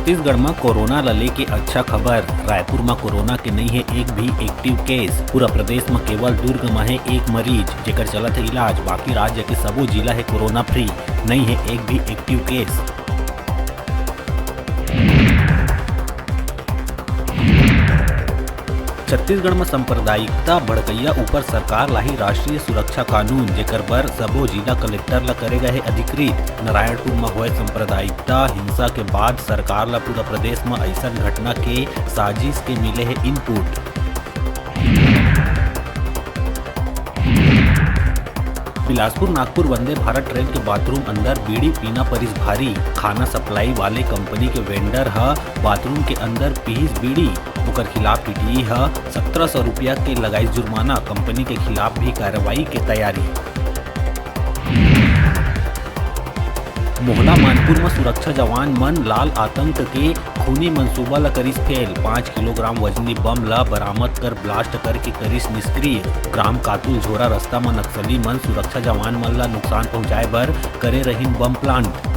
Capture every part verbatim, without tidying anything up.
छत्तीसगढ़ म कोरोना ल लेके अच्छा खबर। रायपुर म कोरोना के नइ हे एक भी एक्टिव केस। पूरा प्रदेश म केवल दुर्ग म हे एक मरीज, जेकर चलत हे इलाज। बाकी राज्य के सबो जिला हे कोरोना फ्री, नइ हे एक भी एक्टिव केस। छत्तीसगढ़ म सांप्रदायिकता भड़कइया ऊपर सरकार लाही राष्ट्रीय सुरक्षा कानून, जेकर बर सबो जिला कलेक्टर ल करे गए हे अधिकृत। नारायणपुर म होए सांप्रदायिकता हिंसा के बाद सरकार ल पूरा प्रदेश म अइसन घटना के साजिश के मिले हे इनपुट। बिलासपुर नागपुर वंदे भारत ट्रेन के बाथरूम अंदर बीड़ी पीना परिस भारी। खाना सप्लाई वाले कंपनी के वेंडर ह बाथरूम के अंदर पीहिस बीड़ी। ओकर खिलाफ टीटीई ह सत्रह सौ रुपया के लगाइस जुर्माना। कंपनी के खिलाफ भी कार्रवाई के तैयारी। मोहला मानपुर म सुरक्षा जवान मन लाल आतंक के खूनी मंसूबा ल करिस फेल। पाँच किलोग्राम वजनी बम ल बरामद कर ब्लास्ट करके करिस निष्क्रिय। ग्राम कातुल झोरा रस्ता म नक्सली मन सुरक्षा जवान मन ल नुकसान पहुंचाए बर करे रहिन बम प्लांट।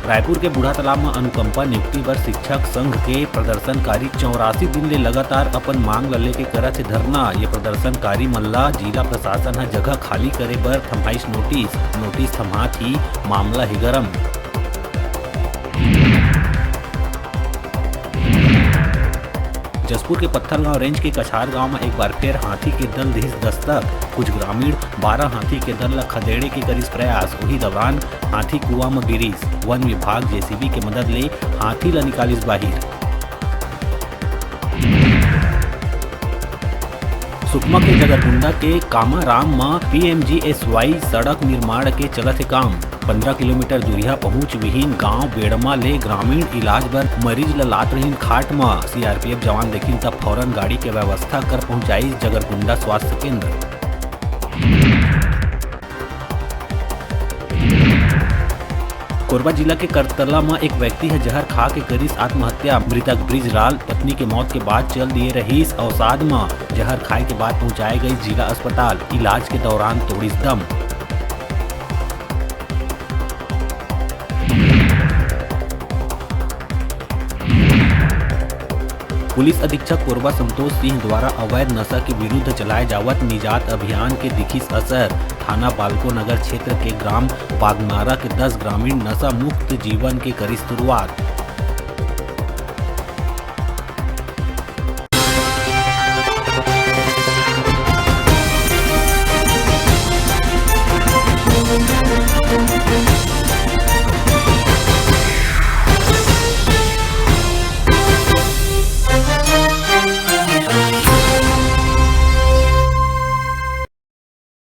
रायपुर के बूढ़ा तालाब म अनुकंपा नियुक्ति बर शिक्षक संघ के प्रदर्शनकारी चौरासी दिन ले लगातार अपन मांग ल लेके करत हे धरना। ये प्रदर्शनकारी मन ल जिला प्रशासन ह जगह खाली करे बर थम्हाइस नोटिस। नोटिस थम्हात ही मामला हे गरम। जशपुर के पत्थलगांव रेंज के कछार गांव म एक बार फेर हाथी के दल दिस दस्तक। कुछ ग्रामीण बारह हाथी के दल ल खदेड़े के करिस प्रयास। उही दौरान हाथी कुआं म गिरिस। वन विभाग जेसीबी के मदद ले हाथी ल निकालिस बाहिर। सुकमा के जगरगुंडा के कामाराम म पीएमजीएसवाई सड़क निर्माण के चलत हे काम। पन्द्रह किलोमीटर दूरिहा पहुंच विहीन गांव बेड़मा ले ग्रामीण इलाज बर मरीज ल लात रहिन खाट म। सीआरपीएफ जवान देखिन त फौरन गाड़ी के व्यवस्था कर पहुंचाइस जगरगुंडा स्वास्थ्य केंद्र। कोरबा जिला के करतला म एक व्यक्ति ह जहर खा के करिस आत्महत्या। मृतक बृजलाल पत्नी के मौत के बाद चल दिए रहिस अवसाद म। जहर खाए के बाद पहुंचाए गइस जिला अस्पताल, इलाज के दौरान तोड़िस दम। पुलिस अधीक्षक कोरबा संतोष सिंह द्वारा अवैध नशा के विरुद्ध चलाए जावत निजात अभियान के दिखिस असर। थाना बालको नगर क्षेत्र के ग्राम बागनारा के दस ग्रामीण नशा मुक्त जीवन के करिस शुरुआत।